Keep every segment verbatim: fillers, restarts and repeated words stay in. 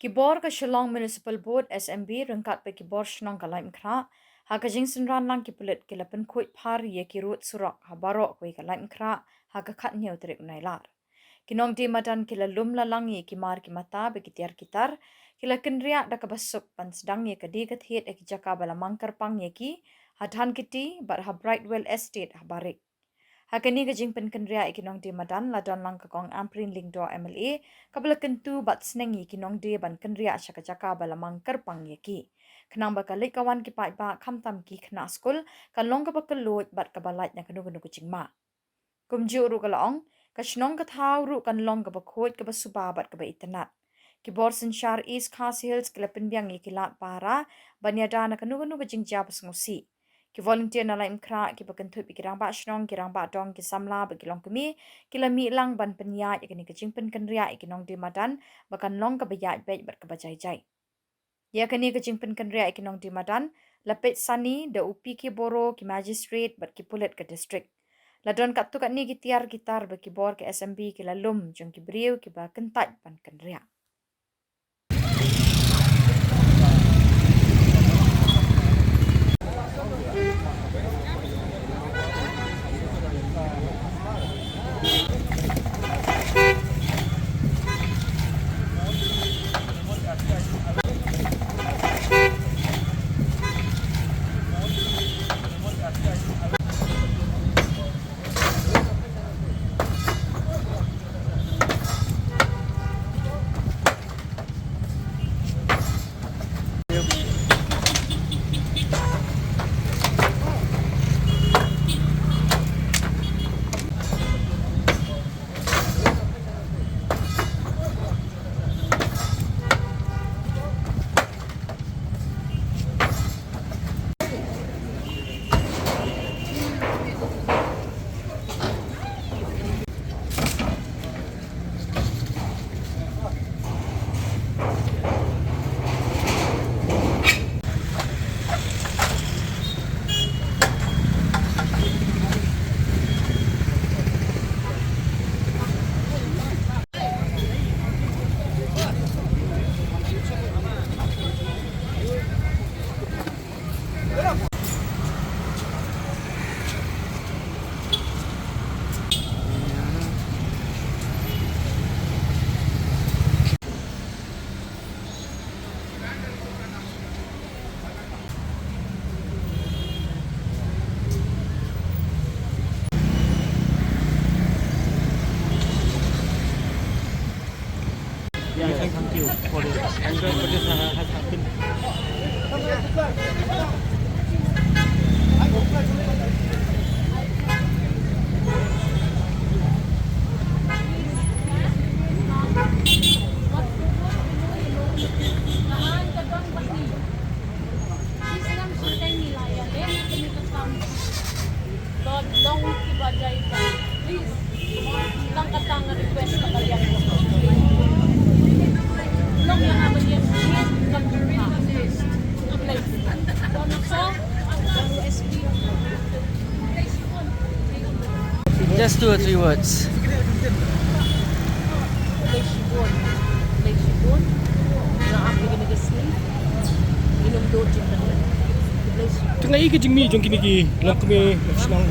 Ki bor ka Shillong Municipal Board, S M B, ryngkat bad ki bor shnong ka Laitumkhrah, ha ka jingsynran lang ki pulit ki la pynkhuid phar ïa ki rud surok ha baroh kawei ka Laitumkhrah ha ka khathynñiew tarik u Nailar. Ki nongdie madan ki la lum la lang ïa ki mar ki mata bad ki tiar ki tar, ki la kynriah da kaba suk ban sdang ïa ka die ka thied ha ki jaka ba la mang kyrpang ïa ki, ha Dhankheti bad ha Brightwell Estate ha Barik. Ha kane ka jingpynkynriah ïa ki nongdie madan la don lang ka Kong Ampareen Lyngdoh M L A, kaba la kyntu bad sneng ïa ki nongdie ban kynriah sha ka jaka ba la mang kyrpang ïa ki, khnang ba ka leit ka wan ki paidbah khamtam ki khynnah skul kan long kaba kylluid bad kaba lait na kano kano ka jingma. Kumjuh ruh ka la ong, ka shnong ka thaw ruh kan long kaba khuid, kaba suba bad kaba itynnad. Ki bor synshar East Khasi Hills ki la pynbiang ïa ki lad pahara ban ïada na kano kano ka jingjia ba sngewsih. Ki volunteer na Laitumkhrah kiba kynthup ïa ki rangbah shnong, ki rangbah dong, ki samla bad ki longkmie, ki la mih lang ban pynïaid ïa kane ka jingpynkynriah ïa ki nongdie madan ba kan long kaba ïaid beit bad kaba jai jai. Ïa kane ka jingpynkynriah ïa ki nongdie madan la peit sani da u P K Boro, ki magistrate bad ki pulit ka district. La don katto katne ki tiar ki tar bad ki bor ka S M B ki la lum jong ki briew kiba kyntait ban kynriah. Yeah, thank you for this. And, uh, for this, uh, has happened. Just two or three words. Tang ïa ka jingmih jong kine ki longkmie shnong.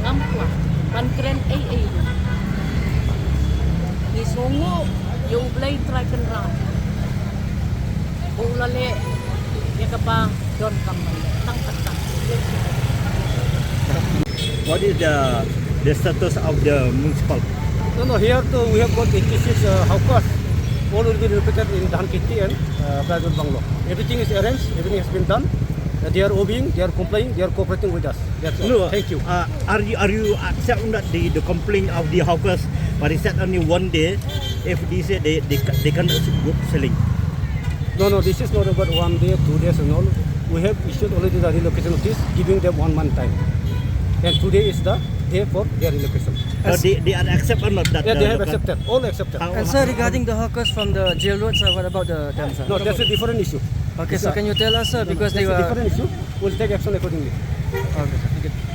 Ngam kwah ban kren ei ei. Ngi sngewnguh ïa U Blei Trai Kynrad ba u la leh ïa kaba donkam ban leh tang kata. What is the, the status of the municipal? No, no, here too we have got eighty-six, uh, hawkers. All will be relocated in Dhankheti and, uh, private bungalow. Everything is arranged, everything has been done. Uh, they are obeying, they are complying, they are cooperating with us. That's all. No, thank you. Uh, are you, are you accept that the, the complaint of the hawkers, but it's set only one day if they say they, they, ca- they cannot go selling? No, no, this is not about one day, two days and all. We have issued already the relocation notice, giving them one month time. And today is the day for their relocation. Uh, they, they are accept or not that, yeah, they uh, have local- accepted, all accepted. How- And sir, regarding the hawkers from the jail road, sir, what about the them, sir? No, that's a different issue. Okay, so can you tell us, sir, because they were. That's a different issue. We'll take action accordingly. Okay, sir. Thank you.